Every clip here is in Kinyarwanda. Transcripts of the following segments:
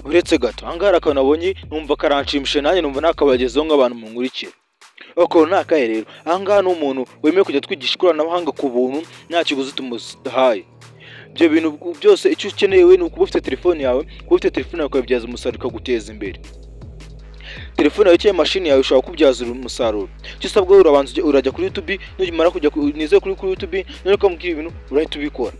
Uretse gato, ahangaha hari akantu nabonye numva karanshimishije, nanjye numva nakabagezaho nk'abantu munkurikira. Ako ni akahe rero? Ahangaha ni umuntu wemeye kujya twigisha ikoranabuhanga ku buntu, nta kiguzi tumuhaye. Ibyo bintu byose icyo ukeneye we ni ukuba ufite telefone yawe, kuba ufite telefone yawe ukayibyaza umusaruro, ikaguteza imbere. Telefone yawe cyangwa mashini yawe ushobora kubyaza umusaruro. Icyo usabwa, urabanza urajya kuri YouTube, numara kujya nizere kuri YouTube, none ukamubwira ibintu urahita ubikora.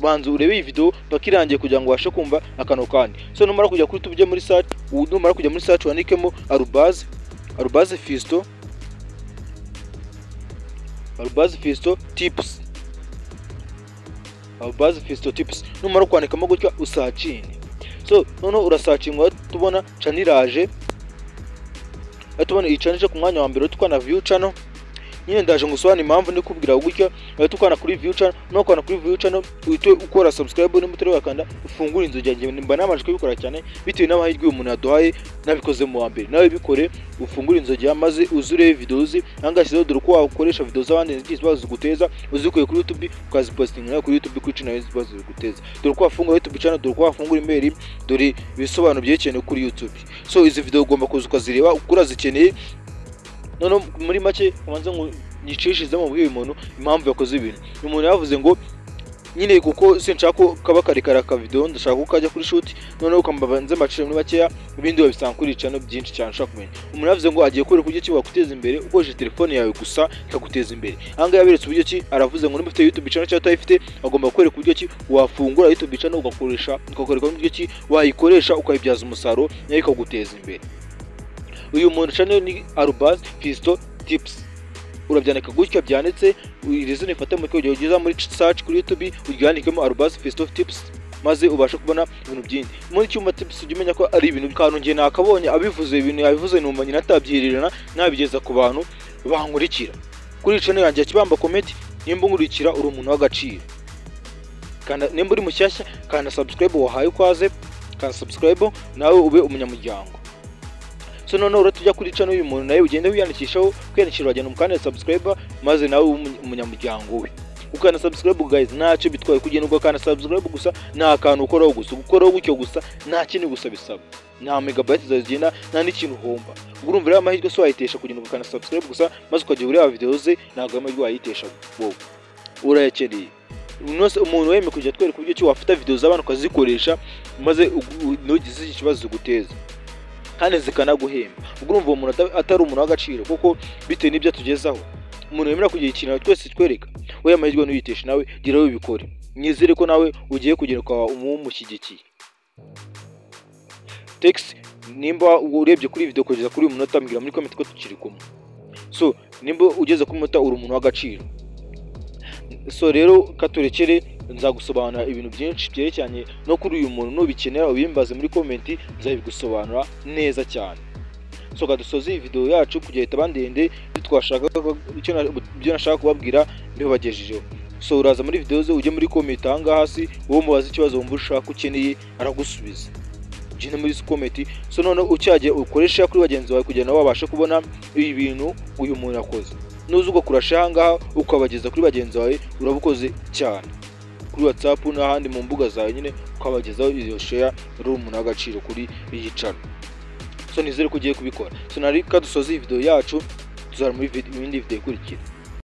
Banza urebe iyi video paka irangiye kugira ngo ubashe kumva akantu kandi. So numara kujya kuri YouTube, ujye muri search, numara kujya muri search wandikemo arobase Fisto, @FistoTips, @FistoTips. Numara kwandikamo gutya, usearchinge. So noneho urasearchinga, tubona channel iraje, tubona iyi channel ku mwanya wa mbere, tukana view channel. Nyine ndaje ngusobanura impamvu ndi kubwira gutya. Tukana kuri view channel, no kwana kuri view channel uhite ukora subscribe, nimba utari wakanda, ufungure inzu yanjye. Mba nabanje kubikora cyane bitewe n'amahirwe uyu muntu yaduhaye, nabikoze mu wa mbere. Nawe bikore, ufungure inzogera maze uzure video zi ahangaha shyizeho. Dore uko wakoresha video z'abandi zigize ibibazo ziguteza, uzikuye kuri YouTube ukazipostinga nawe kuri YouTube, kuri channel ibibazo ziguteza. Dore uko wafungura YouTube channel, dore uko wafungura email, dore ibisobanuro byerekeye kuri YouTube. So izi video ugomba kuza ukazireba kuko urazikeneye. Noneho muri make ubanza ngo nyicishizemo mubwire uyu muntu impamvu yakoze ibintu. Umuntu yavuze ngo nyine kuko sinshaka ko kaba karekare aka video, ndashaka ko kajya kuri shoot, noneho ukambabanze mbacire muri makeya, ibindi wabisanga kuri channel byinshi cyane ushaka kumenya. Umuntu yavuze ngo agiye kwereka uburyo ki wakuteza imbere ukoresheje telefone yawe gusa, ikaguteza imbere. Ahangaha yaberetse uburyo ki, aravuze ngo niba ufite YouTube channel cyangwa utayifite, agomba kwereka uburyo ki wafungura YouTube channel ugakoresha, ukakwereka uburyo ki wayikoresha ukayibyaza umusaruro nayo ikaguteza imbere. Uyu muntu channel ni @FistoTips. Urabyandika gutya byanditse, iri zina ifate mu kujya ugeza muri search kuri YouTube, uryandikemo @FistoTips, maze ubashe kubona ibintu byinshi muri cyumba tips. Ujye umenya ko ari ibintu kantu ngiye nakabonye abivuze, ibintu yabivuze numva nyina atabyirirana, nabigeza ku bantu bankurikira kuri channel yanjye ya Kibamba Comedy. Nimba unkurikira uri umuntu w'agaciro, kanda. Nimba uri mushyashya, kanda subscribe, wahaye ukwaze, kanda subscribe nawe ube umunyamuryango. So noneho uratujya kuri channel uyu muntu, nawe ugende wiyandikishaho. Kwiyandikisha uragenda umukande subscribe, maze nawe ube umunyamuryango we. Ukanda subscribe guys, ntacyo bitwaye kugenda ugakanda subscribe gusa, nta kantu ukoraho gusa, gukoraho gutyo gusa, nta kindi gusa bisaba, nta megabyte zawe zigenda, nta n'ikintu uhomba. Ubwo urumva rero amahirwe so wayitesha kugenda ugakanda subscribe gusa, maze ukajya ureba video ze? Ntabwo ayo mahirwe wayitesha, wowe urayakeneye. Umunsi umuntu wemeye kujya twereka uburyo ki wafata video z'abantu ukazikoresha, maze ntugize ikibazo ziguteza kandi zikanaguhemba, ubwo urumva uwo muntu atari umuntu w'agaciro? Kuko bitewe n'ibyo atugezaho, umuntu wemera kugira ikintu twese twereka, we amahirwe ntuyiteshe, nawe gira ubikore. Nizere ko nawe ugiye kugera ukaba umushyigikiye. Text, nimba urebye kuri video kugeza kuri uyu munota, mbwira muri comment ko tukiri kumwe. So nimba ugeze kuri munota, uri umuntu w'agaciro. So rero katurekere, nzagusobanura ibintu byinshi byerekeranye no kuri uyu muntu. Nubikenera ubimbaze muri comment, nzabigusobanura neza cyane. So kadusoze iyi video yacu kugira itaba ndende. Ibyo twashaka, ibyo nashaka kubabwira mbibagejejeho. So uraza muri video ze, ujye muri comment aha ngaha hasi, wowe mubaze ikibazo wumva ushaka ukeneye, aragusubiza. Ugende muri comment. So noneho ucyajye ukoresha kuri bagenzi bawe kugira nabo babashe kubona ibi bintu uyu muntu yakoze. Nuza ugakura share aha ngaha, ukabageza kuri bagenzi bawe, urabukoze cyane. Kuri WhatsApp n'ahandi mu mbuga zawe nyine ukabagezaho iyo share, uri umuntu w'agaciro kuri iyi channel. So nizere ko ugiye kubikora. So nari kadusoze iyi video yacu, tuzara muri indi video ikurikira.